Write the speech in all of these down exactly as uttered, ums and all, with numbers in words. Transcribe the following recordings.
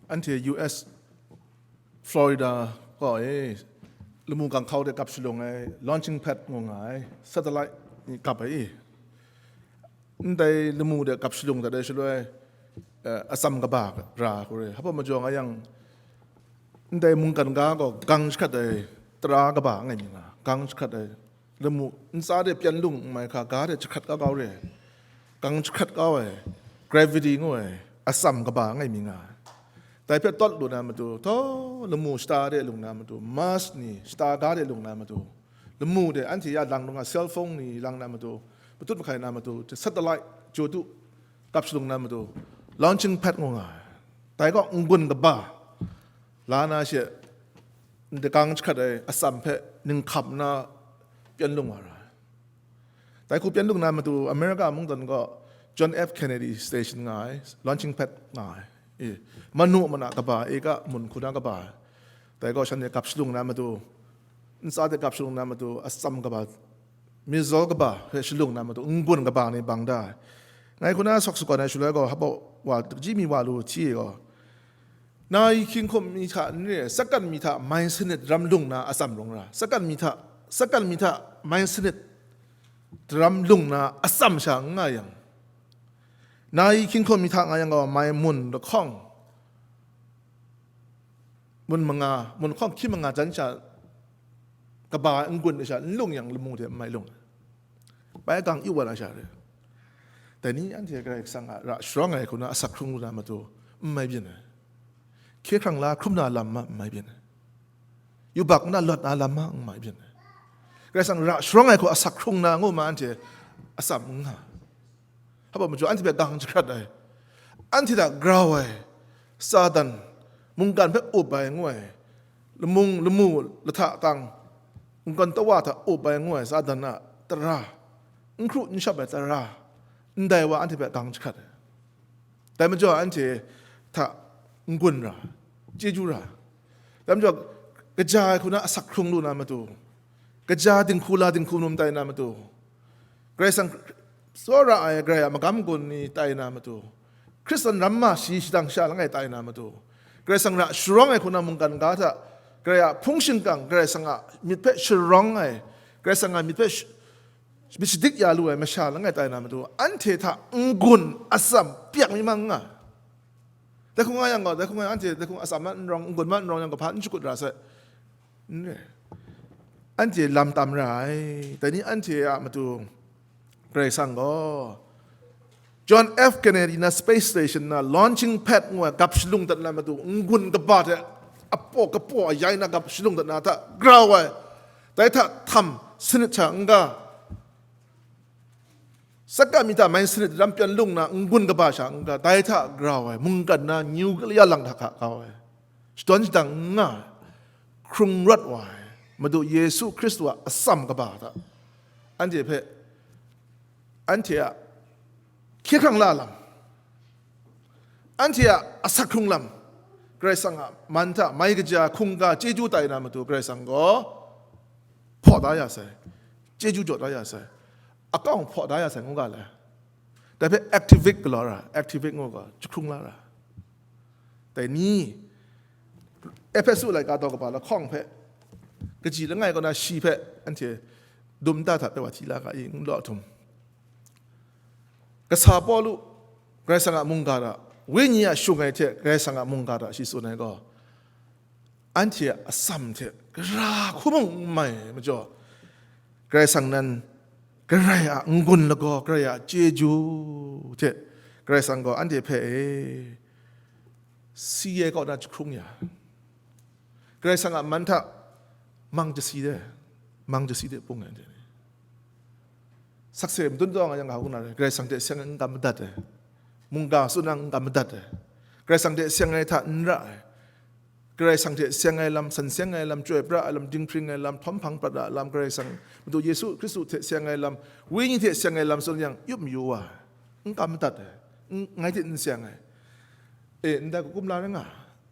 Anhte U S Florida kaw e lamu ganghkau de gap shalung ai launching pad ngu nga ai satellite ni gap ai i. Ndai lamu de gap shalung dat ai shaloi, eh, atsam kaba ra hku re. Hpa majaw nga yang, ndai mungkan ga gaw gang jahkrat ai tara kaba ngai mi nga, gang jahkrat ai lamu ntsa de pyan lung n mai hkra, ga de jahkrat kau kau re. Gang jahkrat kau ai, gravity ngu ai, atsam kaba ngai mi nga. Dai hpe tawt lu na matu, htaw lamu shata de lung na matu, Mars ni shata ga de lung na matu, lamu de anhte ya lang lung a cell phone ni lang na matu, matut mahkai na matu, satellite, jotu, gap shalung na matu, launching pad ngu nga ai. Dai gaw n-gun kaba la na she, ndai gang jahkrat ai atsam hpe ninghkam na pyan lung wa ra ai. Dai hku pyan lung na matu, America mungdan gaw John F Kennedy Station nga ai, launching pad nga ai. E, manu mana kaba, eka mun hku na kaba, dai gaw shanhte gap shalung na matu, ntsa de gap shalung na matu, atsam kaba, mizol kaba hpe shalung na matu, n-gun kaba ni bang da ai. Ngai hku na sawk sagawn ai shaloi gaw, hpa wa, kaji mi wa lu hti e gaw, nai hkying hkum mi hta n re, sakan mi hta mai sanit ram lung na atsam rawng ra, sakan mi hta, sakan mi hta mai sanit ram lung na atsam sha n nga yang, nai hkying hkum mi hta nga yang gaw, mai mun lahkawng, mun manga, mun lahkawng hkying manga jan sha kaba n-gun ai sha n lung yang, lamu hte n mai lung ai. Bai gang yu wa na sha re. Dai ni anhte Karai Kasang a ra sharawng ai hku na asak hkrung lu na matu n mai byin ai. Hkye hkrang la hkrum na lam ma n mai byin ai. Yubak na lawt na lam ma n mai byin ai. Karai Kasang ra sharawng ai hku asak hkrung na ngu ma anhte atsam n nga. Hpa majaw anhte hpe gang jahkrat ai, anhte hta grau ai, Satan, mungkan hpe up ai ngu ai, lamung lamu lahta kang, mungkan tawa hta up ai ngu ai Satan a tara, n hkru n shap ai tara, ndai wa anhte hpe gang jahkrat ai. Dai majaw anhte hta n-gun ra, chyeju ra. Dai majaw, kaja ai hku na asak hkrung lu na matu, kaja dinghku la dinghku num tai na matu, Karai Kasang tsawra ai Karai a magam gun ni tai na matu, Hkristan ramma shi shadang sha langai tai na matu, Karai Kasang ra sharawng ai hku na mungkan ga hta, Karai a hpung shingkang, Karai Kasang a myit hpe sharawng ai, Karai Kasang a myit hpe sh-, myit shadik ya lu ai masha langai tai na matu, anhte hta n-gun atsam pyak mi mang nga. Dai hku nga yang gaw, dai hku nga yang anhte, dai hku atsam ma n rawng, n-gun ma n rawng yang, kahpa n shakut ra sai. N re. Anhte lam tam ra ai. Dai ni anhte a matu, Karai Kasang gaw, John F Kennedy na space station na launching pad ngu ai gap shalung dat na matu, n-gun kaba hte apaw kapaw ayai na gap shalung dat na hta grau ai, dai hta htam sanit sha n-ga, sakan mi hta mai sanit ram pyan lung na n-gun kaba sha n-ga, dai hta grau ai, mungkan na nuclear lang hta hka kau ai, shadawn shadang n nga ai, hkrung rawt wa ai, Madu Yesu Hkristu a atsam kaba hta, anhte hpe, anhte a hkye hkrang la lam, anhte a asak hkrung lam, Karai Kasang a man hta mai kaja hkungga chyeju tai na matu, Karai Kasang gaw hpaw da ya sai, chyeju jaw da ya sai, akawng hpaw da ya sai ngu ga lai. Dai hpe activate galaw ra, activate ngu ga, jahkrung la ra. Dai ni, Ehpesu laika daw kaba lahkawng hpe, kaji langai kaw na shi hpe anhte dum nta hta bai wa hti la ga i, n law htum. Kasa Pawlu, Karai Kasang a mungga hta, wenyi a shung ai hte Karai Kasang a mungga hta shi tsun ai gaw, anhte a atsam hte gara hku mung n mai ai majaw, Karai Kasang nan, Karai a n-gun lagaw, Karai a chyeju hte Karai Kasang gaw anhte hpe e, si ai kaw na jahkrung ya, Karai Kasang a man hta mang jasi de, mang jasi de pung ai, anhte ni sakse madun taw nga yang, hkau na re, Karai Kasang hte seng ai n kam madat ai, mungga tsun nang n kam madat ai, Karai Kasang hte seng ai hta n ra ai, Karai Kasang hte seng ai lam, san seng ai lam, chyoi pra ai lam, dinghpring ai lam, hpawm hpang prat ai lam, Karai Kasang, Madu Yesu Hkristu hte seng ai lam, Wenyi hte seng ai lam tsun yang, yup mayu wa ai, n kam madat ai, n-, ngai hte n seng ai, e, ndai kumla rai nga,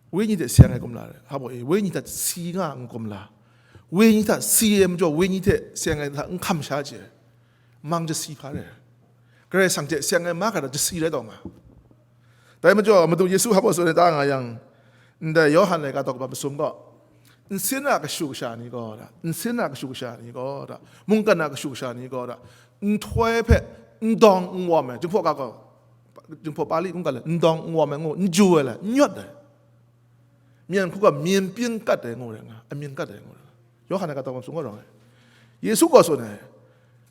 Wenyi hte seng ai kumla rai, hpa e, Wenyi hta si nga ai kumla, Wenyi hta si ai majaw, Wenyi hte seng ai hta n hkam sha chye ai, mang jasi hpa rai, Karai Kasang hte seng ai mahkra jasi rai taw nga. Dai majaw, Madu Yesu hpa tsun ai ta nga yang, Ndai Yawhan laika daw kaba masum gaw, nsin a kashu kasha ni gaw da, nsin a kashu kasha ni gaw da, mungkan a kashu kasha ni gaw da, nhtoi hpe n dawng n wawm ai, Jinghpaw ga gaw, Jinghpaw Pali n gat le, n dawng n wawm ai ngu, n ju ai le, n yawt ai. Myen hku ga myen pyin kat ai ngu rai nga, amyin kat ai ngu rai nga. Yawhan laika daw kaba masum gaw rawng ai. Yesu gaw tsun ai,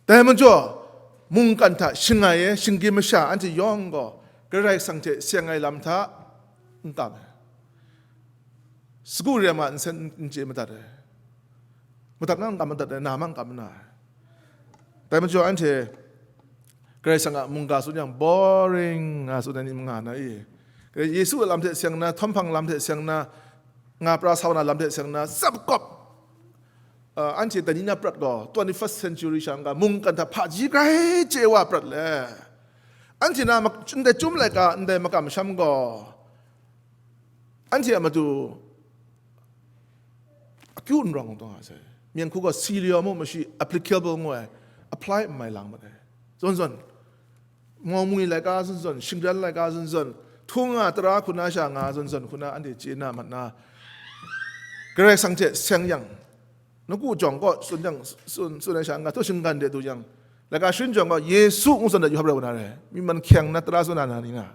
dai majaw, mungkan hta shangai ai shinggyim masha anhte yawng gaw, Karai Kasang hte seng ai lam hta n kam ai. Sagu re ai ma nsen n chye madat ai. Madat na n kam madat ai, na ma n kam na ai. Dai majaw anhte Karai Kasang a mungga tsun yang boring nga tsun ai ni manga na i. Yesu a lam hte seng na, htawm hpang lam hte seng na, nga pra sa wa na lam hte seng na, tsap kawp, uh, anhte dai ni na prat gaw twenty-first century sha n-ga mungkan hta hpaji grai chye wa prat le. Anhte na mak-, ndai chyum laika, ndai makam masham gaw, anhte a matu akyu n rawng taw nga sai. Myen hku gaw si re ai mu mashi applicable ngu ai, apply n mai lang mat ai. Zawn zawn, ngau mungwi laika zawn zawn, shingran laika zawn zawn, htung nga tara hku na sha nga zawn zawn hku na anhte chye na mat na, Karai Kasang hte seng yang, nawku jawng kaw tsun yang, tsun, tsun ai sha nga, htu shinggan de du yang, laika sharin jawng gaw Yesu ngu tsun dat yu hap rai wa na re, myi man hkyeng na tara tsun na na ni nga.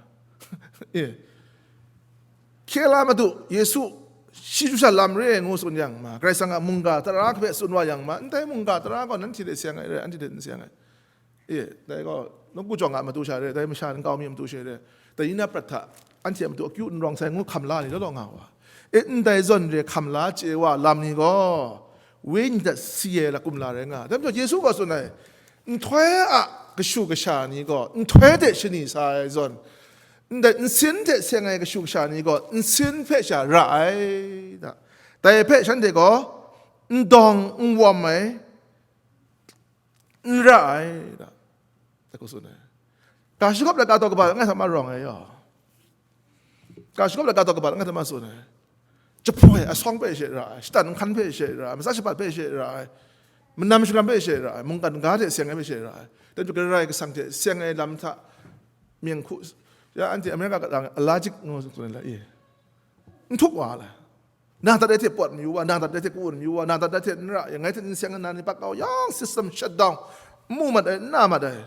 E. Hkye la Madu, Yesu, shi ju sha lam re ai ngu tsun yang ma, Karai Kasang a mungga tara hpe tsun wa yang ma, ndai mungga tara gaw nanhte hte seng ai re, anhte hte n seng ai. E, dai gaw, nawku jawng a matu sha re, dai masha nkau mi a matu sha re, dai ni na prat hta, anhte a matu akyu n rawng sai ngu hkam la ni law law nga wa. E, ndai zawn re hkam la chye wa lam ni gaw, wenyi hta si ai la kumla rai nga. Dai majaw Yesu gaw tsun ai, nhtoi a kashu kasha ni gaw, nhtoi hte shani sa ai zawn, ndai nsin hte seng ai kashu kasha ni gaw, nsin hpe sha ra ai, da. Dai hpe shanhte gaw, n dawng n wawm ai, n ra ai, da. Dai hku tsun ai. Ga shagawp laika daw kaba langai hta ma rawng ai yaw. Ga shagawp laika daw kaba langai hta ma tsun ai. Jahpoi asawng hpe she ra ai, shatan nhkan hpe she ra ai, matsa shabat hpe she ra ai, manam shagam hpe she ra ai, mungkan ga hte seng ai hpe she ra ai. Dai hte Karai Kasang hte seng ai lam hta, myen hku, ya anhte America ga lang allergic ngu tsun ai la i. N htuk wa la. Nang dat ai hte pawt mayu wa, nang dat ai hte ku mayu wa, nang dat ai hte n ra, ya ngai hte n seng na ni pak kau yang system shut down, n mu mat ai, n na mat ai.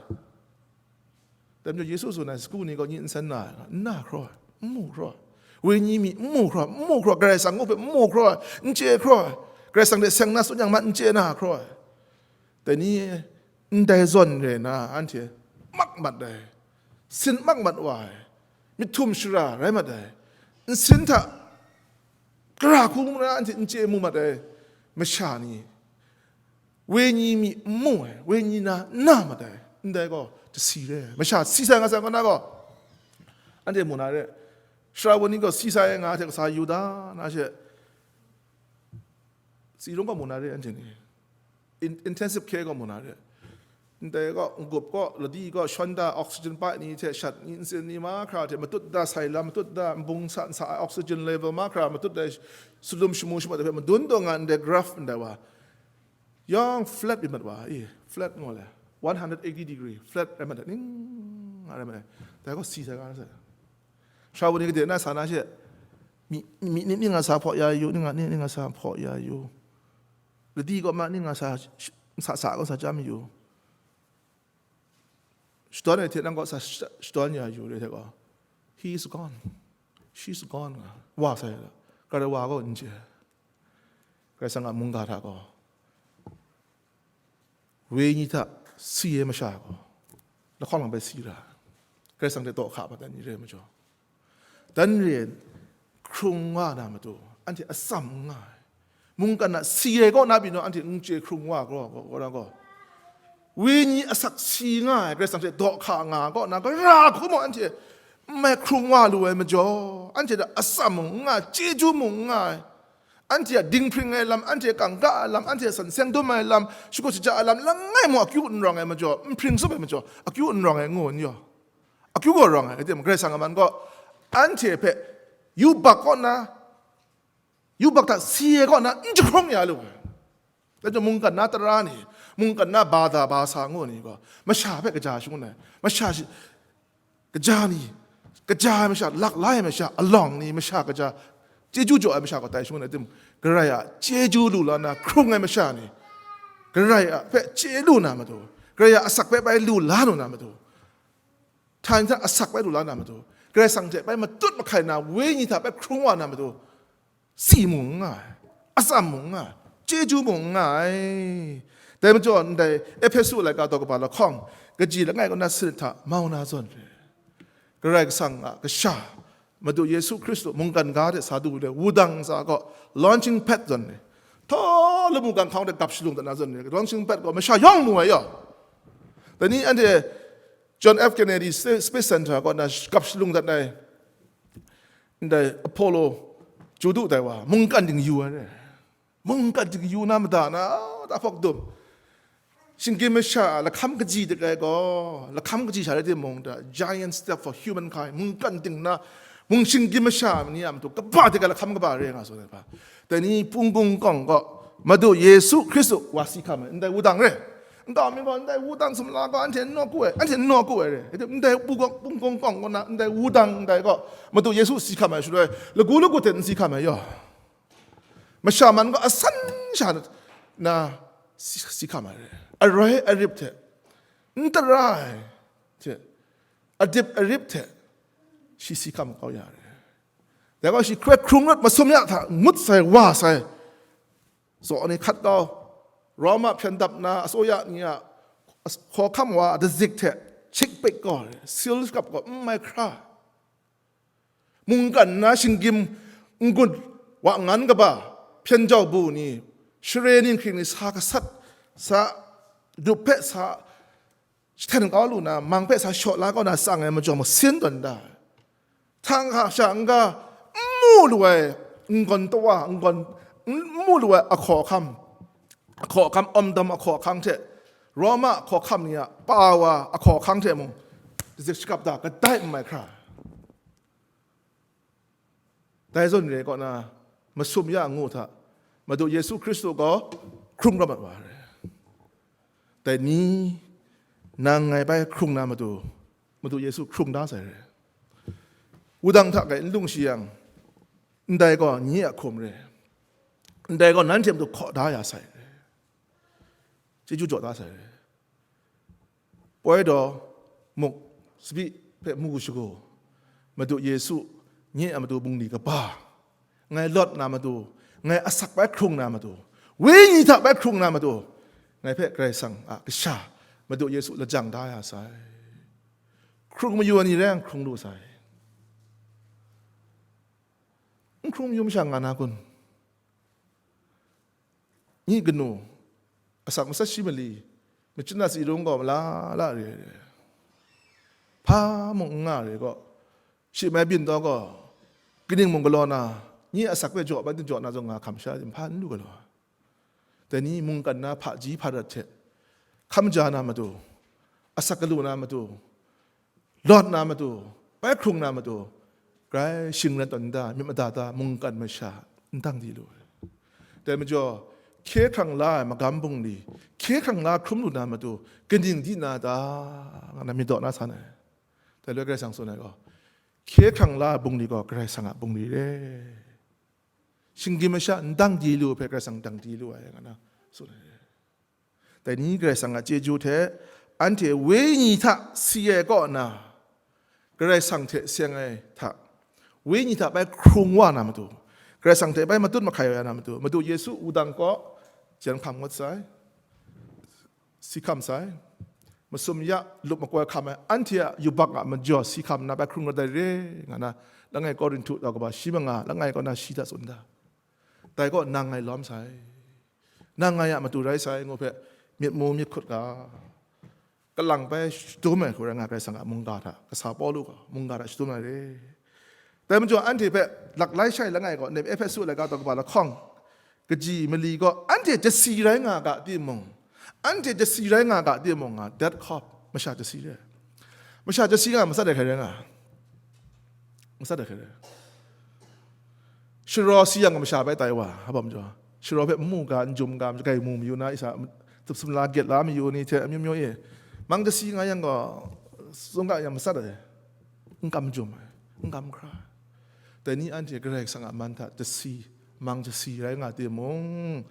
Dai majaw Yesu tsun ai, sagu ni gaw nyi n san na ai, n na hkraw ai, n mu hkraw ai. Wenyi mi n mu hkraw ai, n mu hkraw ai, Karai Kasang ngu hpe n mu hkraw ai, n chye hkraw ai. Karai Kasang hte seng na tsun yang ma n chye na hkraw ai. Dai ni ndai zawn re na anhte mak mat ai, sin mak mat wa ai, myit htum shara rai mat ai, nsin hta gara hku mung na anhte n chye mu mat ai masha ni, wenyi mi n mu ai, wenyi na n na mat ai, ndai gaw dasi re ai. Masha si sai nga sai ngu na gaw, anhte mu na re, Shara wa ni gaw si sai nga hte kasa yu da na she, si rung gaw mu na re, anhte ni. In-, intensive care gaw mu na re. Ndai gaw, n-gup gaw, ladi gaw, shawn da, oxygen pipe ni hte, shat ni, ntsin ni, mahkra hte, matut da, sai lam matut da, nbung sa, nsa ai oxygen level, mahkra matut da, salum shamu shamat hpe madun taw nga ndai graph ndai wa. Yang flat rai mat wa, e, flat ngu le, one hundred eighty degree, flat rai mat ai, ning nga rai mat ai. Dai gaw si sai nga sai. Shara wa ni gade na sa na she, mi, mi, ni, ni nga sa hpaw ya yu, ni nga, ni, ni nga sa hpaw ya yu. Ladi gaw ma, ni nga sa, sh-, sa, sa gaw sa chyam yu. Shadawn ai hte nang gaw sa, sh-, shadawn ya yu, re hte gaw. He is gone. She is gone. Wa sai la. Karai wa gaw n chye. Karai Kasang a mungga hta gaw, wenyi hta si ai masha gaw, lahkawng lang bai si ra, Karai Kasang hte daw hka mat ai ni re ai majaw, dan re ai hkrung wa na matu, anhte atsam n nga ai. Mungkan a si ai kaw na pyi naw, anhte n chye hkrung wa gaw, gaw, gaw, gaw. Wenyi asak si nga ai, Karai Kasang hte daw hka nga ai kaw na, gara hku mung anhte n mai hkrung wa lu ai majaw, anhte hta atsam mung n nga ai, chyeju mung n nga ai. Anhte a dinghpring ai lam, anhte a kangga ai lam, anhte a san seng dum ai lam, shakut shaja ai lam, langai mung akyu n rawng ai majaw, n hpring tsup ai majaw, akyu n rawng ai ngu n yaw. Akyu gaw rawng ai, rai timung, Karai Kasang a man gaw, anhte hpe yubak kaw na, yubak hta si ai kaw na, n jahkrawng ya lu ai. Dai majaw mungkan na tara ni, mungkan na bada basa ngu ni gaw, masha hpe kaja shangun ai, masha shi-, kaja ni, kaja ai masha, lak la ai masha, alawng ni masha kaja, Chyeju jaw ai masha gaw tai shangun ai timung, Karai a chyeju lu la na hkrung ai masha ni, Karai a hpe chye lu na matu, Karai a asak hpe bai lu la lu na matu, htan hta asak bai lu la na matu, Karai Kasang hte bai matut mahkai na wenyi hta bai hkrung wa na matu, si mung n nga ai, atsam mung n nga ai, chyeju mung n nga ai. Dai majaw ndai Ehpesu laika daw kaba lahkawng kaji langai kaw na sanit hta mau na zawn re. Karai Kasang a kasha, Madu Yesu Hkristu mungkan ga de sa du le, wudang sa gaw launching pad zawn ni, htaw lamu ganhkawng de gap shalung dat na zawn ni, launching pad gaw masha yawng mu ai yaw. Dai ni anhte John F Kennedy Space Center kaw na gap shalung dat ai, ndai Apollo Judu dai wa, mungkan ding yu ai re. Mungkan ding yu na mada na, da hpawk dum. Shinggyim masha a lahkam kaji de ai gaw, lahkam kaji sha rai timung da, giant step for humankind, mungkan ding na, mung shinggyim masha ni a matu, kaba de ai lahkam kaba re nga so ai hpa. Dai ni punggung kawng gaw, Madu Yesu Hkristu wa si hkam ai, ndai wudang re. Nkau mi gaw, ndai wudang sumla gaw, anhte n nawku ai, anhte n nawku ai re. Ndai punggung kawng gaw na, ndai wudang ndai gaw, Madu Yesu si hkam ai shaloi, lagu lagu hte n si hkam ai yaw. Masha man gaw asan sha na si, si hkam ai re. Aroi arip hte, n tara ai hte, adip arip hte, shi si hkam kau ya re. Dai gaw shi hkoi hkrung rawt masum ya hta ngut sai, wa sai, zaw ni hkat kau, Roma hpyen dap na asoya ni a as-, hkawhkam wa dazik hte chik pik kau re, sil shakap gaw n mai hkra. Mungkan na shinggyim n-gun wa ngan kaba, hpyen jau bu ni, share ninghking ni sa gasat, sa dup hpe sa jahten kau lu na, mang hpe sa shaw la kau na tsang ai majaw masin tawn da ai. Htanghka sha n-ga n mu lu ai n-gawn tawa, n-gawn n mu lu ai ahkaw ahkam, ahkaw ahkam, awmdam ahkaw ahkang hte, Roma ahkaw ahkam ni a pa wa ahkaw ahkang hte mung, dazik shakap da kadai n mai hkra. Dai zawn re kaw na, masum ya ngu hta, Madu Yesu Hkristu gaw hkrung rawt mat wa ai. Dai ni, nang ngai bai hkrung na matu, Madu Yesu hkrung da sai re. Wudang hta kai n lung shi yang, ndai gaw nye a hkum re. Ndai gaw nanhte matu hkaw da ya sai re. Chyeju jaw da sai re. Poi daw, muk, sabi hpe mu shagu, Madu Yesu, nye a matu bungli kaba, ngai lawt na matu, ngai asak bai hkrung na matu, wenyi hta bai hkrung na matu, ngai hpe Karai Kasang a kasha, Madu Yesu lajang da ya sai. Hkrung mayu ai ni rai yang hkrung lu sai. N hkrung mayu masha nga na kun? Nyi kanu, asak masat shi mali, machin a tsi rung gaw mala la re ai. Hpa mung n nga re gaw, shi mai byin taw gaw, kaning mung galaw na, nyi asak hpe jaw, ban jaw na zawn nga hkam sha, hpa n lu galaw. Dai ni mungkan na hpaji hparat hte, hkam ja na matu, asak galu na matu, lawt na matu, bai hkrung na matu, grai shingran tawn da, myit mada da, mungkan masha n dang di lu ai. Dai majaw, hkye hkrang la ai magam bungli, hkye hkrang la hkrum lu na matu, kaning di na ta, nga na myit daw na san ai. Dai loi Karai Kasang tsun ai gaw, hkye hkrang la ai bungli gaw Karai Kasang a bungli re. Shinggyim masha n dang di lu hpe Karai Kasang dang di lu ai, nga na tsun ai. Dai ni Karai Kasang a chyeju hte anhte wenyi hta si ai kaw na, Karai Kasang hte seng ai hta, wenyi hta bai hkrung wa na matu, Karai Kasang hte bai matut mahkai wa na matu, Madu Yesu wudang kaw jan hkam ngut sai, si hkam sai, masum ya lup makoi hkam ai, anhte a yubak a majaw si hkam na bai hkrung rawt ai re, nga na, langai Korinhtu daw kaba shi manga, langai kaw na shi hta tsun da. Dai gaw nang ngai lawm sai, nang ngai a matu rai sai, ngu hpe myit mu myit hkut ga, kalang bai shadum ai hku rai nga, Karai Kasang a mungga hta, kasa Pawlu gaw mungga hta shadum ai re. Dai majaw, anhte hpe laklai shai langai gaw, nem Ehpesu laika daw kaba lahkawng, kaji mali gaw, anhte jasi rai nga ga timung, anhte jasi rai nga ga timung nga, dead corp, masha jasi re. Masha jasi nga, matsat ai hkrai rai nga. Matsat ai hkrai rai. Sharaw si yang masha bai tai wa, abam jaw. Sharaw hpe n mu ga, n jum ga, majagai mu mayu na, isa, tup sumla gyet la mayu ni hte, amyu myu e. Mang jasi nga yang gaw, sung ga yang matsat ai. N kam jum ai, n kam hkra ai. Dai ni anhte Karai Kasang a man hta jasi, mang jasi rai nga timung,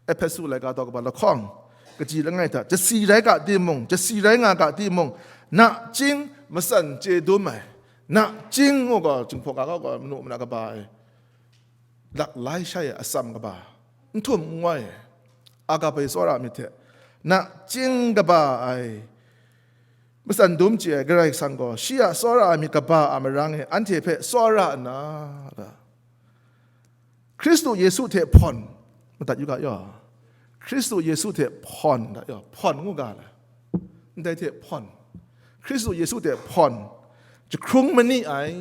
Ehpesu laika daw kaba lahkawng, kaji langai hta jasi rai ga timung, jasi rai nga ga timung, nachying matsan chye dum ai, nachying ngu gaw, Jinghpaw ga kaw gaw, manu mana kaba ai, lak lai shai ai atsam kaba, n htum n wai ai, agape tsawra ai myit hte, nachying kaba ai, matsan dum chye ai Karai Kasang gaw, shi a tsawra ai myit kaba a marang e anhte hpe tsawra nna, Hkristu Yesu hte hpawn, madat yu ga yaw, Hkristu Yesu hte hpawn, da yaw, hpawn ngu ga la, ndai hte hpawn, Hkristu Yesu hte hpawn, jahkrung mani ai,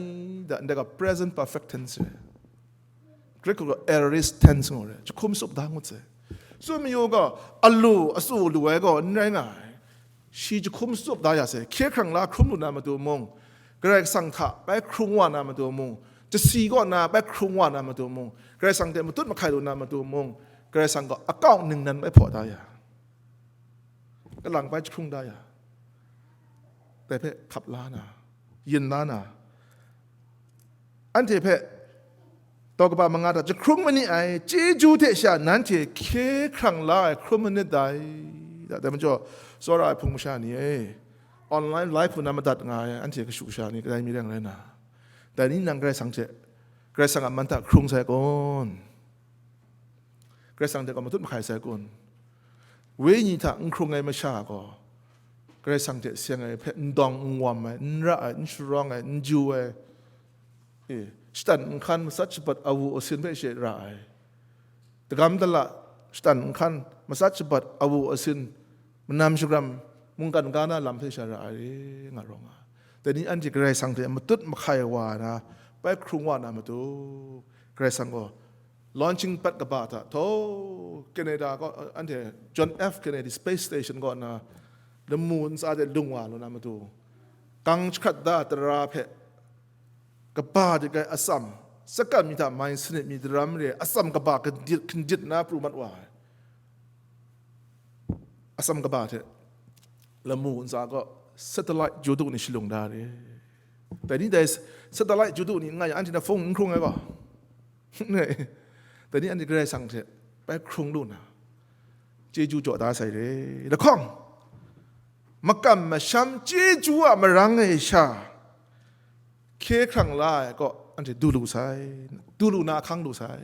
da ndai ga present perfect tense re. Greek gaw aorist tense ngu re, jahkum tsup da ngut sai. Tsun mayu gaw, alu, atsu lu ai gaw n rai nga ai. Shi jahkum tsup da ya sai, hkye hkrang la hkrum lu na matu mung, Karai Kasang hta bai hkrung wa na matu mung, jasi kaw na bai hkrung wa na matu mung, Karai Kasang hte matut mahkai lu na matu mung, Karai Kasang gaw akau ningnan bai hpaw da ya, kalang bai jahkrung da ya, dai hpe hkap la na, yin la na, anhte hpe daw kaba manga hta jahkrung mani ai chyeju hte sha nanhte hkye hkrang la ai hkrum manit dai. Da, dai majaw, tsawra ai hpung masha ni e, online live hku na madat nga ai anhte kashu kasha ni kadai mi reng rai na, dai ni nang Karai Kasang hte, Karai Kasang a man hta hkrung sai kun? Karai Kasang hte gaw matut mahkai sai kun? Wenyi hta n hkrung ai masha gaw, Karai Kasang hte seng ai hpe n dawng n wawm ai, n ra ai, n sharawng ai, n ju ai, e, shatan n hkan, matsat shabat, awu asin hpe she ra ai, dagam dala, shatan n hkan, matsat shabat, awu asin, manam shagram, mungkan ga na lam hpe sha ra ai, nga rawng ai. Dai ni anhte Karai Kasang hte matut mahkai wa na, bai hkrung wa na matu, Karai Kasang gaw launching pad kaba hta, thaw Canada kaw, anhte John F Kennedy Space Station kaw na, lamu ntsa de lung wa lu na matu, gang jahkrat da tara hpe kaba dik ai atsam, sakan mi hta mai sanit mi daram re ai atsam kaba hkindit, hkindit na pru mat wa ai. Atsam kaba hte lamu ntsa kaw satellite ju du ni shalung da re. Dai ni dai satellite ju du ni n nga yang, anhte na hpung n hkrung ai gaw. Dai ni anhte Karai Kasang hte bai hkrung lu na, chyeju jaw da sai re. Lahkawng, makam masham chyeju a marang e sha, hkye hkrang la ai kaw anhte du lu sai, du lu na ahkang lu sai.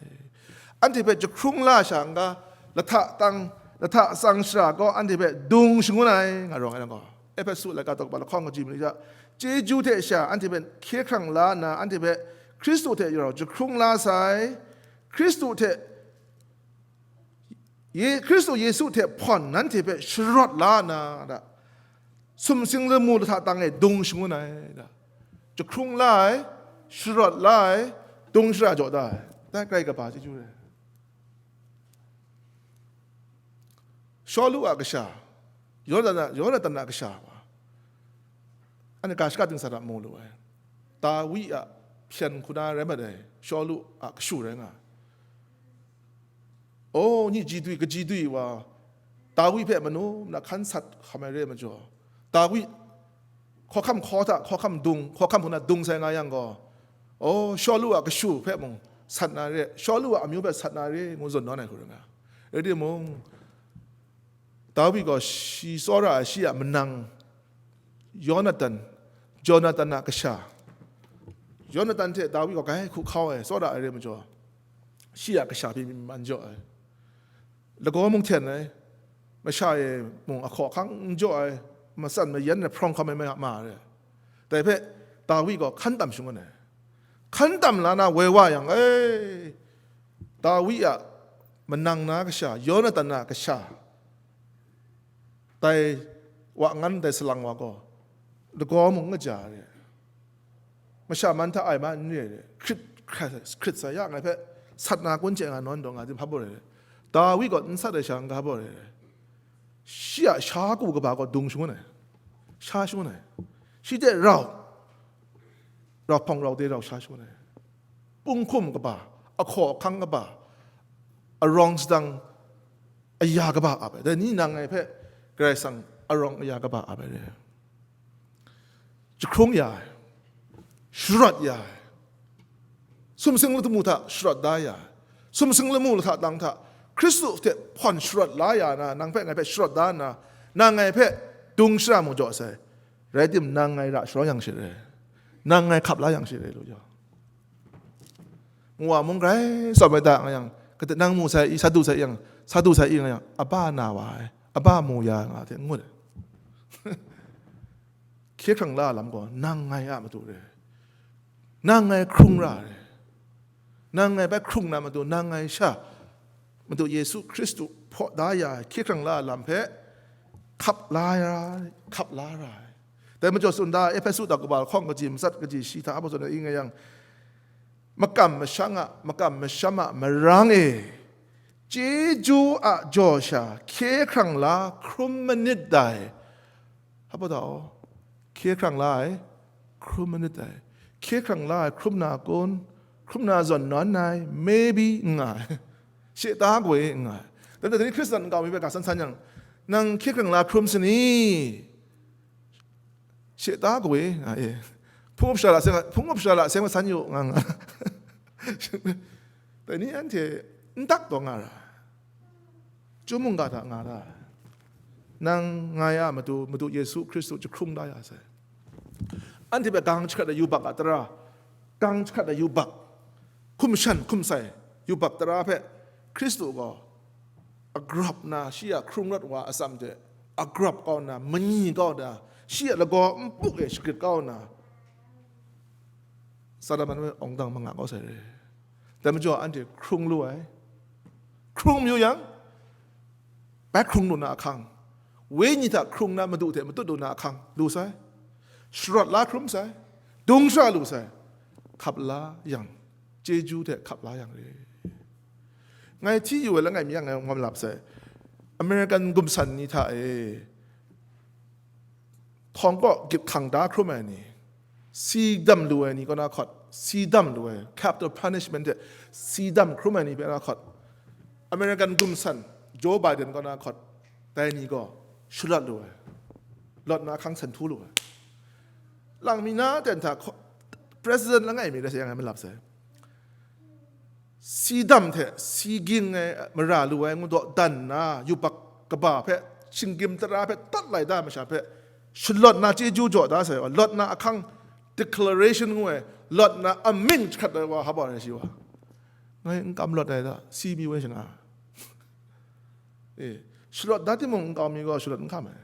Anhte hpe jahkrung la sha n ga, lahta tang, lahta tsang shara gaw anhte hpe dung shangun ai, nga rawng ai nang gaw, Ehpesu laika daw kaba lahkawng kaji mali hta, chyeju hte sha anhte hpe hkye hkrang la nna, anhte hpe Hkristu hte rau jahkrung la sai, Hkristu hte Ye-, Hkristu Yesu hte hpawn nanhte hpe sharawt la na, da, sumsing lamu lahta tang e dung shangun ai, da, jahkrung la ai, sharawt la ai, dung shara jaw da ai, dai grai kaba chyeju re. Shawlu a kasha, Yonatan a, Yonatan a kasha wa, anhte ga shaka dingsa hta mu lu ai. Dawi a hpyen hkuna rai mat ai, Shawlu a kashu rai nga ai. O, nyi ji dwi, kaji dwi wa, Dawi hpe manu na hkan sat hkam ai re ai majaw, Dawi hkawhkam hkaw hta hkawhkam dung, hkawhkam hpung na dung sai nga yang gaw, o, Shawlu a kashu hpe mung sat na re, Shawlu a amyu hpe sat na re, ngu zawn nawn ai hku rai nga. Rai timung, Dawi gaw shi tsawra ai shi a manang, Yonatan, Jonatan a kasha, Yonatan hte Dawi gaw grai hku hkau ai, tsawra ai re ai majaw, shi a kasha pyi myi man jaw ai, lagaw mung hten ai, masha e mung ahkaw ahkang n jaw ai, matsan mayan ai, hprawng hkam ai ma, ma re. Dai hpe Dawi gaw hkan tam shangun ai. Hkan tam la na woi wa yang, e, Dawi a manang na kasha, Yonatan a kasha, dai wa ngan dai salang wa gaw, lagaw mung n kaja re, masha man hta ai ma n re re, hkrit, hkrit, hkrit sa ya, ngai hpe sat na kun chye nga nawn daw nga, hpa baw re re, Dawi gaw n sat ai sha n ga baw re re, shi a sha ku kaba gaw dung shangun ai, sha shangun ai, shi hte rau, rau hpawng rau de rau sha shangun ai, punghkum kaba, ahkaw ahkang kaba, arawng sadang aya kaba ap ai. Dai ni nang ngai hpe Karai Kasang arawng aya kaba ap ai re. Jahkrung ya ai, sharawt ya ai, Sumsing lamu hta sharawt da ya, sumsing lamu lahta lang hta Hkristu hte hpawn sharawt la ya na, nang hpe ngai hpe sharawt da nna, nang ngai hpe dung shara mu jaw sai, rai tim, nang ngai ra sharawng yang she re, nang ngai hkap la yang she re, lu jaw. Ngu wa mung grai tsawm ai da nga yang, kade nang mu sai i, sa du sai i yang, sa du sai i nga yang, aba na wa ai, aba mu ya nga hte ngut ai. Hkye hkrang la lam gaw nang ngai a matu re, nang ngai hkrung ra re, nang ngai bai hkrung na matu, nang ngai sha matu Yesu Hkristu hpaw da ya ai hkye hkrang la lam hpe hkap la ra, hkap la ra ai. Dai majaw tsun da, Ehpesu daw kaba lahkawng kaji matsat kaji shi hta hpa zawn i nga yang, makam masham a, makam masham a marang e, chyeju a jaw sha hkye hkrang la hkrum manit dai. Hpa da, hkye hkrang la ai hkrum manit dai. Hkye hkrang la ai hkrum na kun, hkrum na zawn nawn ai, maybe n nga ai. She ta gaw n nga ai. Dan dan ni Hkristan nkau mi hpe ga san san yang, nang hkye hkrang la hkrum sini? She ta gaw nga e. Hpung up sha la seng, hpung up sha la seng san yu nga nga. Dai ni anhte n tak taw nga ra. Chyum mungga hta nga ra. Nang ngai a matu, Madu Yesu Hkristu jahkrung da ya sai. Anhte hpe gang jahkrat ai yubak a tara, gang jahkrat ai yubak, hkum shan hkum sai yubak tara hpe Hkristu gaw a grap na, shi a hkrung rawt wa atsam hte a grap kau nna, manyi kau nna, shi a lagaw npuk e shagrit kau nna, Satan man hpe awng dang manga kau sai re. Dai majaw anhte hkrung lu ai. Hkrung mayu yang, bai hkrung lu na ahkang, wenyi hta hkrung na Madu hte matut lu na ahkang lu sai, sharawt la hkrum sai, dung shara lu sai, hkap la yang, chyeju hte hkap la yang re. Ngai hti yu ai langai mi yang ngai ngawm lap sai, American gumsan ni hta e, hkawng kaw gyit hkang da hkrum ai ni, si dam lu ai ni kaw na hkawt, si dam lu ai, capital punishment hte si dam hkrum ai ni hpe na hkawt, American gumsan Joe Biden kaw na hkawt, dai ni gaw sharawt lu ai, lawt na ahkang san htu lu ai. Lang mi na ten hta hkaw-, president langai mi rai sa yang ngai malap sai. Si dam hte si ging ai mara lu ai ngu daw dan nna, yubak kaba hpe, shinggyim tara hpe tat lai da masha hpe, shalawt na chyeju jaw da sai wa, lawt na ahkang, declaration ngu ai, lawt na amying jahkrat ai wa, hpa rai shi wa. Ngai n kam lawt ai da, si mi wai shana. E, shalawt da timung, nkau mi gaw shalawt n hkam ai.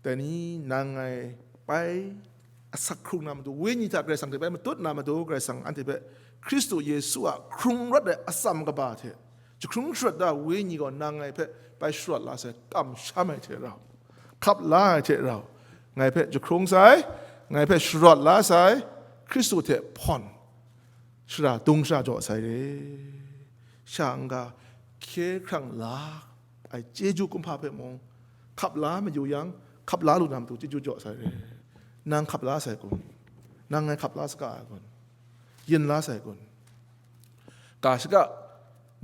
Dai ni nang ngai bai asak hkrung na matu, wenyi hta Karai Kasang hte bai matut na matu, Karai Kasang anhte hpe Hkristu Yesu a hkrung rawt ai atsam kaba hte jahkrung sharawt da wenyi gaw nang ngai hpe bai sharawt la sai, kamsham ai hte rau, hkap la ai hte rau, ngai hpe jahkrung sai, ngai hpe sharawt la sai, Hkristu hte hpawn shara dung shara jaw sai re. Sha n-ga hkye hkrang la ai chyeju kumhpa hpe mung hkap la mayu yang, hkap la lu na matu chyeju jaw sai re. Nang hkap la sai kun? Nang ngai hkap la saga ai kun? Yin la sai kun? Ga shaka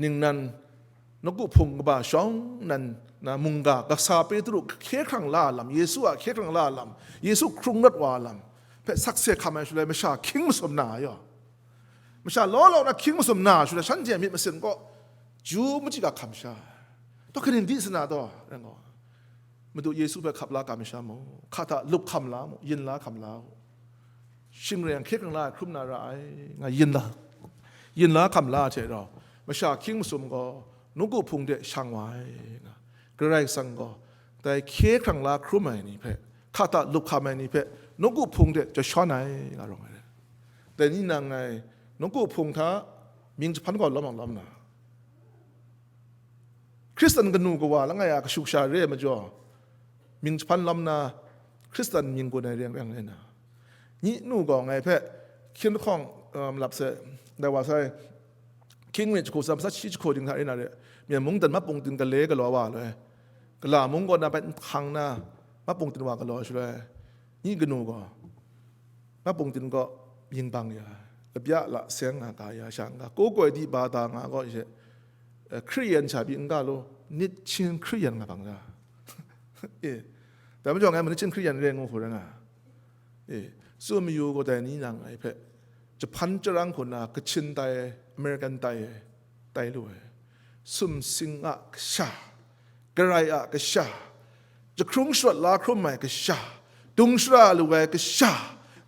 ningnan nawku hpung kaba shawng nan na mungga kasa Petru hkye hkrang la lam, Yesu a hkye hkrang la lam, Yesu hkrung rawt wa lam hpe sakse hkam ai shaloi, masha hkying masum na ai yaw, masha law law na hkying masum na ai shaloi, shanhte a myit masin kaw ju machyi ga hkam sha ai. Taw, kaning di sana taw, rai ngu, Madu Yesu hpe hkap la hkam sha mu, hka hta lup hkam la mu, yin la hkam la u. Shing rai yang hkye hkrang la ai hkrum na ra ai, nga yin la, yin la hkam la hte rau, masha hkying masum gaw nawku hpung de shang wa ai, nga Karai Kasang gaw dai hkye hkrang la hkrum ai ni hpe, hka hta lup hkam ai ni hpe nawku hpung de jashawn ai, nga rawng ai. Dai ni nang ngai nawku hpung hta mying jahpan gaw lawm ang lawm na, Hkristan kanu kawa langai a kashu kasha re ai majaw, mying jahpan lawm na, Hkristan mying gun ai reng reng rai na, nyi nu gaw ngai hpe hkyin lahkawng, um, lap sai, dai wa sai, hkying mi jahku tsam sat shi jahku ding hta rai na re, Myen mungdan map pungtin gale galaw wa loi, gala mung kaw na bai nhpang na map pungtin wa galaw shaloi, nyi kanu gaw map pungtin kaw mying bang ya, labya la seng nga ga ya, sha n-ga, ko koi di ba da nga gaw she, eh, Hkriyen sha pyi n ga law, nit hchin Hkriyen nga bang ga. E, dai majaw ngai mung nit hchin Hkriyen re ngu hku rai nga. E, tsun mayu gaw dai ni nang ngai hpe jahpan jarang hku nna Kachin tai ai, American tai ai, tai lu ai. Sumsing a kasha, Karai a kasha, jahkrung sharawt la hkrum ai kasha, dung shara lu ai kasha,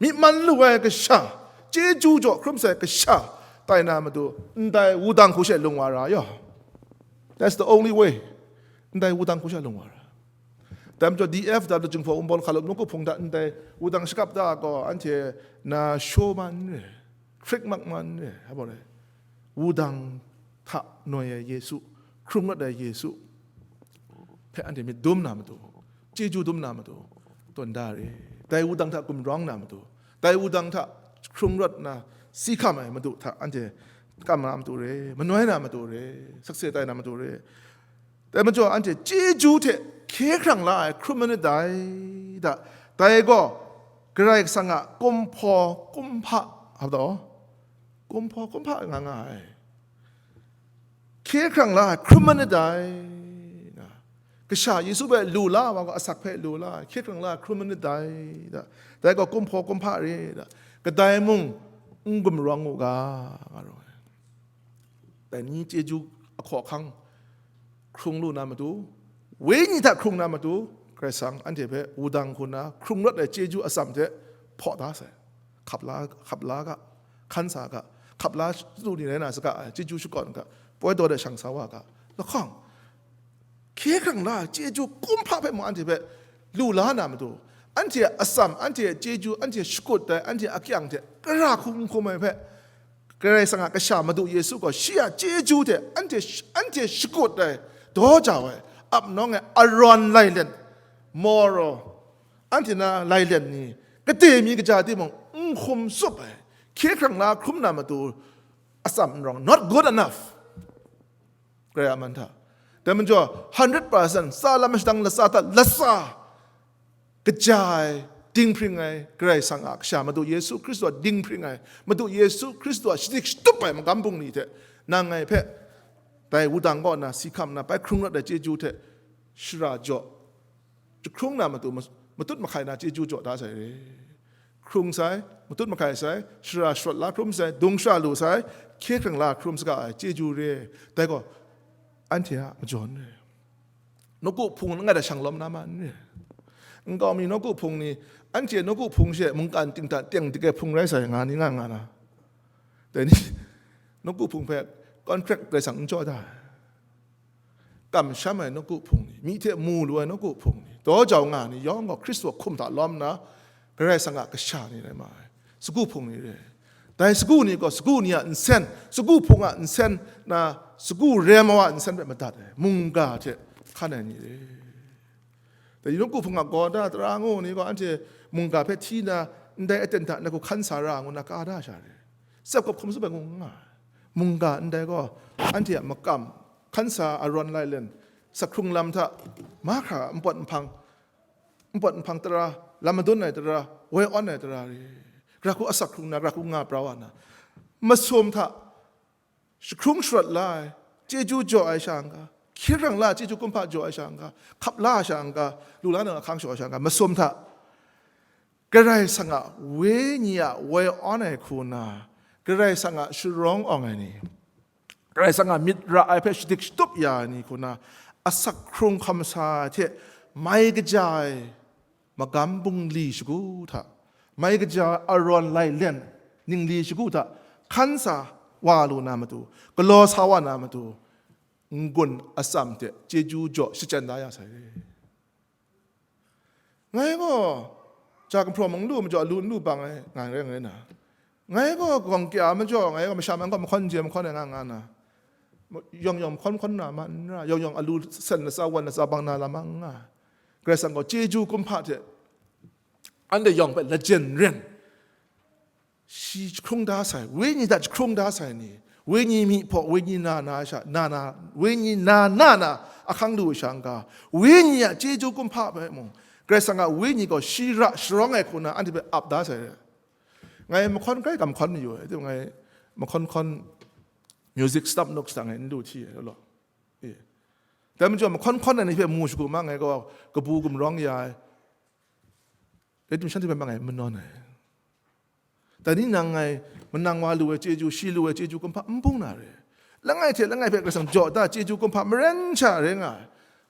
myi man lu ai kasha, chyeju jaw hkrum sai kasha, tai na matu, ndai wudang hku she lung wa ra yaw. That's the only way. Ndai wudang hku she lung wa ra. Dai majaw D F W Jinghpaw Wunpawng Hkalup nawku hpung hta ndai wudang shakap da gaw, anhte na shaw ma n re, hkrik mak ma n re, hpa rai. Wudang hta noi ai Yesu, hkrung rawt ai Yesu hpe anhte myit dum na matu, chyeju dum na matu, tawn da re. Dai wudang hta gumrawng na matu, dai wudang hta hkrung rawt na si hkam ai Madu hta anhte kam na matu re, manoi na matu re, sakse tai na matu re. Dai majaw anhte chyeju hte hkye hkrang la ai hkrum manit dai, da, dai gaw Karai Kasang a kumhpaw kumhpa, hpa taw, kumhpaw kumhpa nga nga ai. Hkye hkrang la ai hkrum manit dai, na, kasha Yesu hpe lu la ai wa gaw asak hpe lu la ai, hkye hkrang la ai hkrum manit dai, da, dai gaw kumhpaw kumhpa re, da, kadai mung n gumrawng u ga, nga rawng ai. Dai ni chyeju ahkaw ahkang hkrung lu na matu, wenyi hta hkrung na matu, Karai Kasang anhte hpe wudang hku nna hkrung rawt ai chyeju atsam hte hpaw da sai. Hkap la, hkap la ga, hkan sa ga, hkap la shadu ni rai na saga ai, chyeju shakawn ga, poi daw de shang sa wa ga, lahkawng, hkye hkrang la ai chyeju kumhpa hpe mung anhte hpe lu la na matu, anhte a atsam, anhte a chyeju, anhte shakut ai, anhte a akyang hte kara hku n hkum ai hpe, Karai Kasang a Kasha Madu Yesu gaw shi a chyeju hte anhte, anhte shakut ai, daw jau ai, ap nawng ai, arawn lailen, moral, anhte na lailen ni, kade mi kaja timung, n hkum tsup ai, hkye hkrang la hkrum na matu, atsam n rawng, not good enough. Karai a man hta. Dai majaw, hundred percent, tsa lam shadang latsa hta latsa, kaja ai, dinghpring ai, Karai Kasang a Kasha Madu Yesu Hkristu a dinghpring ai, Madu Yesu Hkristu a shadik shatup ai magam bungli hte, nang ngai hpe, dai wudang kaw na si hkam na, bai hkrung rawt ai chyeju hte, shara jaw, jahkrung na matu, matut mahkai na chyeju jaw da sai re. Hkrung sai, matut mahkai sai, shara sharawt la hkrum sai, dung shara lu sai, hkye hkrang la hkrum saga ai chyeju re. Dai gaw, anhte a majaw n re. Nawku hpung langai hta shang lawm na ma n re. Nkau mi nawku hpung ni, anhte nawku hpung she mungkan ting hta teng dik ai hpung rai sai nga ni nga nga na. Dai ni, nawku hpung hpe contract Karai Kasang n jaw da ai. Kamsham ai nawku hpung ni, myi hte mu lu ai nawku hpung ni, daw jau nga ai ni yawng gaw Hkristu a hkum hta lawm nna, Karai Kasang a kasha ni rai ma ai, sagu hpung ni re. Dai sagu ni gaw sagu ni a nsen, sagu hpung a nsen, na sagu rem ai wa a nsen hpe madat ai, mungga hte hkan ai ni re. Dai nawku hpung a gaw da tara ngu ni gaw, anhte mungga hpe hti na, ndai aten hta na hku hkan sa ra ngu na ka da sha re. Tsep kawp hkum tsup ai ngu n nga ai. Mungga ndai gaw, anhte a makam, hkan sa arawn lailen, sak hkrung lam hta, mahkra npawt nhpang, npawt nhpang tara, lam madun ai tara, woi awn ai tara re. Gara hku asak hkrung na, gara hku nga pra wa na, masum hta, jahkrung sharawt la ai, chyeju jaw ai sha n-ga, hkye hkrang la ai chyeju kumhpa jaw ai sha n-ga, hkap la ai sha n-ga, lu la na ahkang shaw ai sha n-ga, masum hta, Karai Kasang a Wenyi a woi awn ai hku na, Karai Kasang a sharawng awng ai ni, Karai Kasang a myit ra ai hpe shadik shatup ya ai ni hku na, asak hkrung hkam sa ai hte mai kaja ai magam bungli shagu hta, mai kaja ai arawn lailen ningli shagu hta hkan sa wa lu na matu, galaw sa wa na matu, n-gun atsam hte chyeju jaw shachyen da ya sai. Ngai gaw, ja gumhpraw mung n lu majaw, alu n lu bang ai, nga rai ngai na. Ngai gaw, gawng kya majaw, ngai gaw, masha man gaw mahkawn n je mahkawn ai nga nga na. Yawng yawng mahkawn mahkawn na ma n ra, yawng yawng alu sen latsa, wan latsa bang na lam a n nga. Karai Kasang gaw chyeju kumhpa hte, anhte yawng hpe lajen ren, shi jahkrung da sai, wenyi hta jahkrung da sai ni, wenyi myi hpaw, wenyi na na sha, na na, wenyi na na na ahkang lu ai sha n-ga, wenyi a chyeju kumhpa hpe mung, Karai Kasang a wenyi gaw shi ra sharawng ai hku na anhte hpe ap da sai. Ngai mahkawn grai gam hkawn mayu ai, ngai mahkawn hkawn music stamp nuk sha ngai n lu hti ai law. E. Dai majaw mahkawn hkawn ai ni hpe mu shagu ma, ngai gaw kabu gumrawng ya ai, rai tim shanhte hpe ma ngai manawn ai. Dai ni nang ngai manang wa lu ai chyeju, shi lu ai chyeju kumhpa n bung na re. Langai hte langai hpe Karai Kasang jaw da chyeju kumhpa maren sha rai nga ai.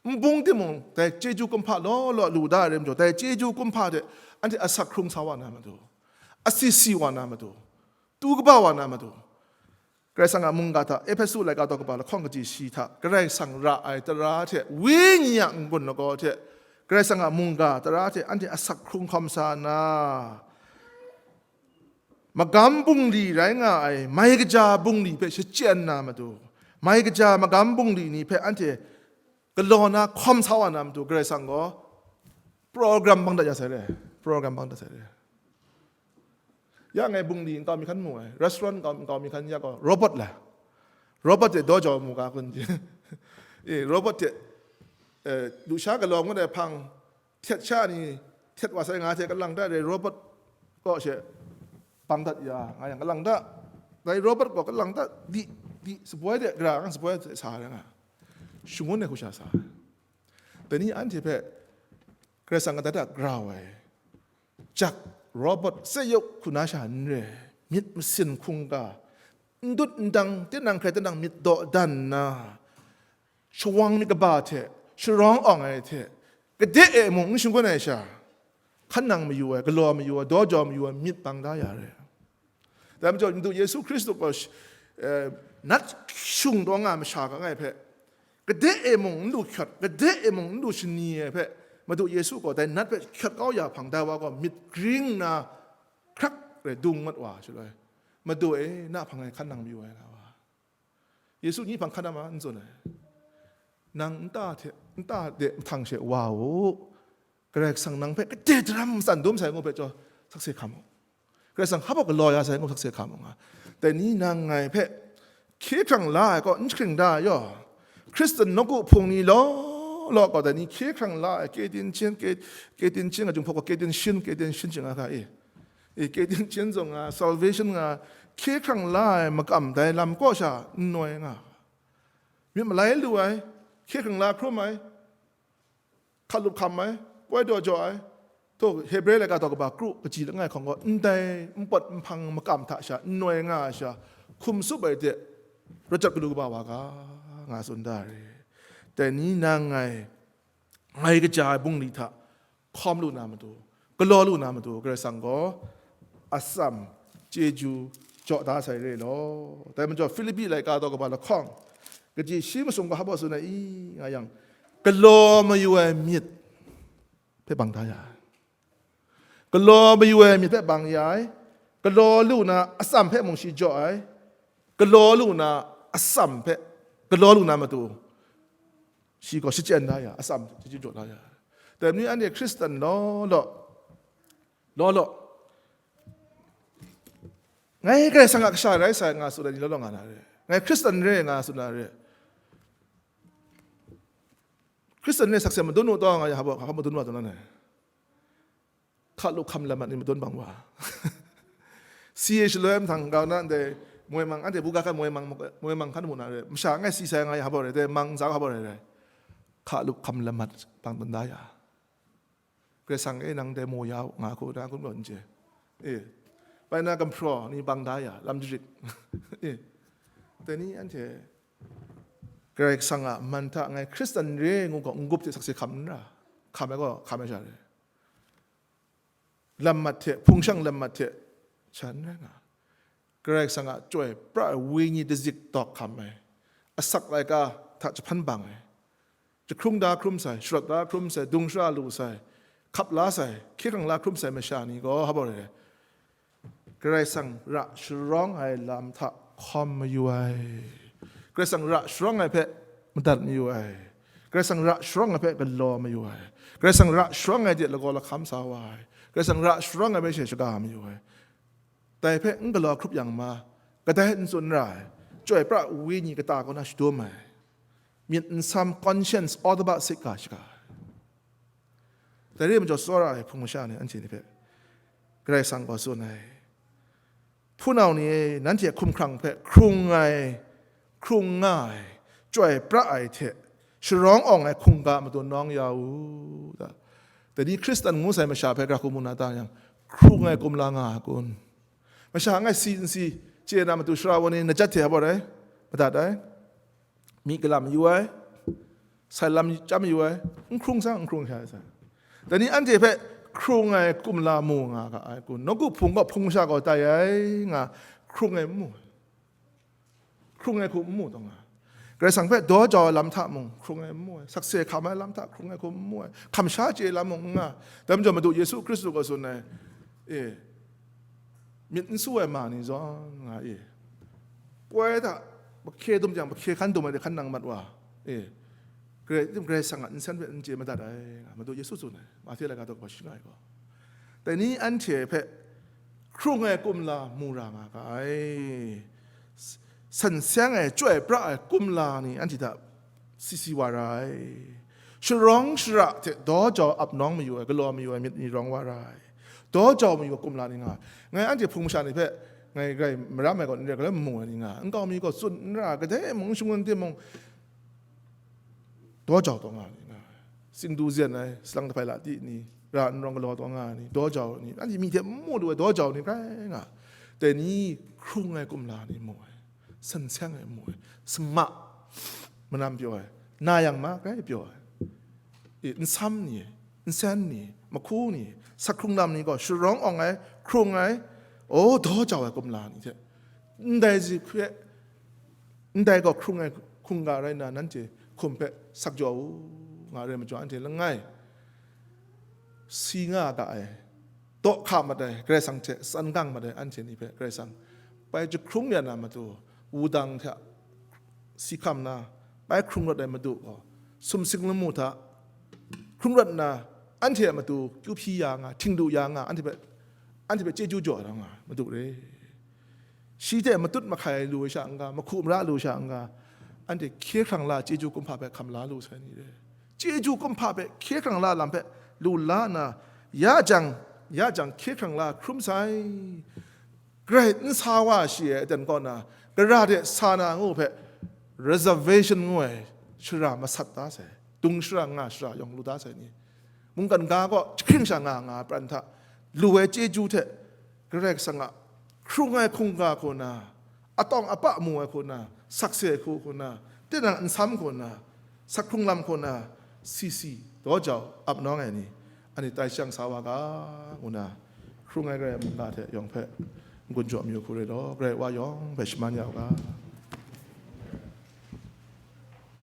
N bung timung, dai chyeju kumhpa law law lu da ai rai majaw, dai chyeju kumhpa hte anhte asak hkrung sa wa na matu, asi si wa na matu, tu kaba wa na matu, Karai Kasang a mungga hta, Ehpesu laika daw kaba lahkawng kaji shi hta, Karai Kasang ra ai tara hte, Wenyi a n-gun lagaw hte, Karai Kasang a mungga tara hte anhte asak hkrung hkawm sa nna, magam bungli rai nga ai mai kaja bungli hpe shachyen na matu, mai kaja magam bungli ni hpe anhte galaw na hkawm sa wa na matu, Karai Kasang gaw program bang dat ya sai re, program bang dat sai re. Ya ngai bungli nkau mi hkan mu ai, restaurant nkau, nkau mi hkan ya gaw, robot la. Robot hte daw jau mu ga kun ji. E, robot hte, eh, lusha galaw ngut ai hpang, htet sha ni, htet wa sai nga hte kalang dat re, robot kaw she bang dat ya, nga yang kalang dat. Dai robot gaw kalang dat, di, di, saboi de, gara nga saboi de sa re nga. Shangun ai hku sha sa. Dai ni anhte hpe Karai Kasang a dat a grau ai. Jak, robot, se yok hku na sha n re, myit masin hkungga, n dut n dang, tinang hkrai tinang myit dawdan nna, shawang myit kaba hte, sharawng awng ai hte, kade e mung n shinggun ai sha, hkan nang mayu ai, galaw mayu ai, daw jau mayu ai myit bang da ya re. Dai majaw, Madu Yesu Hkristu gaw, eh, nat shung taw nga masha ka ngai hpe, kade e mung n lu hkyawt, kade e mung n lu shani ai hpe, Madu Yesu gaw dai nat hpe hkyawt kau ya hpang, dai wa gaw myit gring nna hkrak rai dung mat wa shaloi, Madu e, na hpang e hkan nang mayu ai, nga wa. Yesu ni hpang hkan na ma n tsun ai. Nang nta hte, nta de mahtang she wa u. Karai Kasang nang hpe kade daram matsan dum sai ngu hpe chyawm sakse hkam u. Karai Kasang hpa galaw ya sai ngu sakse hkam u nga. Dai ni nang ngai hpe hkye hkrang la ai kaw n jahkring da ai yaw, Hkristan nawku hpung ni law law gaw dai ni hkye hkrang la ai, kyetin chin, kye-, kyetin chin nga, Jinghpaw gaw kyetin shin, kyetin shin ching nga hka e. E, kyetin chin zung nga, salvation nga, hkye hkrang la ai makam dai lam kaw sha n noi nga. Myit malai lu ai, hkye hkrang la hkrum ai, hkalup hkam ai, poi daw jaw ai, to Hebre laika daw kaba kru kaji langai hkawng gaw, ndai npawt nhpang makam hta sha n noi nga ai sha, hkum tsup ai de, rachyawt galu kaba wa ga, nga tsun da re. Dai ni nang ngai, ngai kaja ai bungli hta hkawm lu na matu, galaw lu na matu, Karai Kasang gaw atsam chyeju jaw da sai re law. Dai majaw, Filipi laika daw kaba lahkawng kaji shi masum ga hpa tsun ai i nga yang, galaw mayu ai myit hpe bang da ya ai. Galaw mayu ai myit hpe bang ya ai. Galaw lu na atsam hpe mung shi jaw ai. Galaw lu na atsam hpe, galaw lu na matu, shi gaw shachyen da ya, atsam hte chyeju jaw da ya. Dai ni anhte Hkristan law law, law law, ngai Karai Kasang a kasha rai sai nga tsun ai ni law law nga na re. Ngai Hkristan re nga tsun na re. Hkristan re sakse madun u taw nga ya, hpa, hpa madun wa taw na nai. Hkalup hkam lam mat ni madun bang wa. Si e shaloi mahtang kau na ndai moi mang, anhte buga hkan moi mang, moi mang hkan mu na re, masha ngai si sai nga ya hpa rai, dai mang ntsa hpa rai rai. Hkalup hkam lam mat bang tun da ya. Karai Kasang e nang dai mu ya u nga hku na kun gaw n chye. E, bai na gumhpraw ni bang da ya, lam jarit. E, dai ni anhte Karai Kasang a man hta ngai Hkristan re ngu gaw n-gup hte sakse hkam n ra, hkam ai gaw hkam ai sha re. Lam mat hte, hpung shang lam mat hte, sha n rai nga. Karai Kasang a chyoi pra ai wenyi dazik dawk hkam ai, asak laika hta jahpan bang ai, jahkrung da hkrum sai, sharawt da hkrum sai, dung shara lu sai, hkap la sai, hkye hkrang la hkrum sai masha ni gaw, hpa rai, Karai Kasang ra sharawng ai lam hta hkawm mayu ai. Karai Kasang ra sharawng ai hpe madat mayu ai. Karai Kasang ra sharawng ai hpe galaw mayu ai. Karai Kasang ra sharawng ai de lagaw lahkam sa wa ai. Karai Kasang ra sharawng ai hpe she shaga mayu ai. Dai hpe n galaw hkrup yang ma, kadai n tsun ra ai, chyoi pra wenyi kata kaw na shadum ai, myit nsam, conscience, author ba sik ga shaga ai. Dai re ai majaw, tsawra ai hpung masha ni anhte ni hpe Karai Kasang gaw tsun ai, hpunau ni e, nanhte hkumhkrang hpe hkrung ai, hkrung nga ai, chyoi pra ai hte sharawng awng ai hkungga madaw nawng ya u ta? Dai ni Hkristan ngu sai masha hpe gara hku mu na ta yang, hkrung ai kumla nga ai kun? Masha ngai si n si, chye na matu sara wa ni najat hte hpa rai madat ai, myi galam yu ai, sai lam chyam yu ai, n hkrung sang n hkrung sha ai sa. Dai ni anhte hpe hkrung ai kumla mu nga ga ai kun, nawku hpung gaw hpung masha gaw tai ai nga hkrung ai n mu ai. Hkrung ai hku n mu taw nga. Karai Kasang hpe daw jau ai lam hta mung hkrung ai n mu ai, sakse hkam ai lam hta hkrung ai hku n mu ai, hkam sha chye ai lam mung n nga. Dai majaw Madu Yesu Hkristu gaw tsun ai, e, myit n su ai ma ni zawn nga, e, poi hta, mahkye dum jang, mahkye hkan dum ai de hkan nang mat wa, e, Karai, Karai Kasang a nsen hpe n chye madat ai, nga Madu Yesu tsun ai, Mahte laika daw kaba shi nga ai gaw. Dai ni anhte hpe hkrung ai kumla mu ra nga ga ai. San seng ai, chyoi pra ai kumla ni anhte hta si si wa ra ai. Sharawng shara hte daw jau ap nawng mayu ai, galaw mayu ai myit ni rawng wa ra ai. Daw jau mayu ai kumla ni nga ai. Ngai anhte hpung masha ni hpe ngai grai maram ai gaw n re, galoi mamu ai ni nga ai. Nkau mi gaw tsun n ra, kadai mung n shangun timung, daw jau taw nga ai ni nga ai. Singdu zen ai, salang dahpai la ti ni, ra n rawng galaw taw nga ai ni, daw jau ni, anhte myi hte n mu lu ai daw jau ni grai nga ai. Dai ni hkrung ai kumla ni mu ai, san seng ai mu ai, sama manam pyaw ai, na yang ma grai pyaw ai, e, nsam ni, nsen ni, mahku ni, sak hkrung lam ni gaw sharawng awng ai, hkrung ai, o, daw jau ai kumla ni hte, ndai zi hpe, ndai gaw hkrung ai hkungga rai nna, nanhte hkum hpe sak jaw u, nga ai majaw, anhte langai si nga ga ai, daw hka mat ai, Karai Kasang hte san gang mat ai anhte ni hpe Karai Kasang bai jahkrung ya na matu, wudang hta si hkam na, bai hkrung rawt ai Madu gaw, sumsing lamu hta hkrung rawt nna, anhte a matu kyu hpyi ya nga, htingdu ya nga, anhte hpe, anhte hpe chyeju jaw ai rawng nga ai Madu re. Shi hte matut mahkai lu ai sha n-ga, mahku mara lu ai sha n-ga, anhte hkye hkrang la chyeju kumhpa hpe hkam la lu sai ni re. Chyeju kumhpa hpe hkye hkrang la lam hpe lu la nna, ya jang, ya jang hkye hkrang la hkrum sai. Grai n sa wa shi ai aten kaw na, gara de sa na ngu hpe reservation ngu ai shara masat da sai, dung shara nga shara yawng lu da sai ni, mungkan ga gaw jahkring sha nga nga ai pran hta lu ai chyeju hte, Karai Kasang a hkrung ai hkungga hku na, atawng apa mu ai hku na, sakse ai hku hku na, tinang nsam hku na, sak hkrung lam hku na, si si daw jau ap nawng ai ni, anhte tai shang sa wa ga, ngu na, hkrung ai Karai a mungga hte yawng hpe n-gun jaw mayu hku rai law, Karai Wa yawng hpe shaman ya u ga.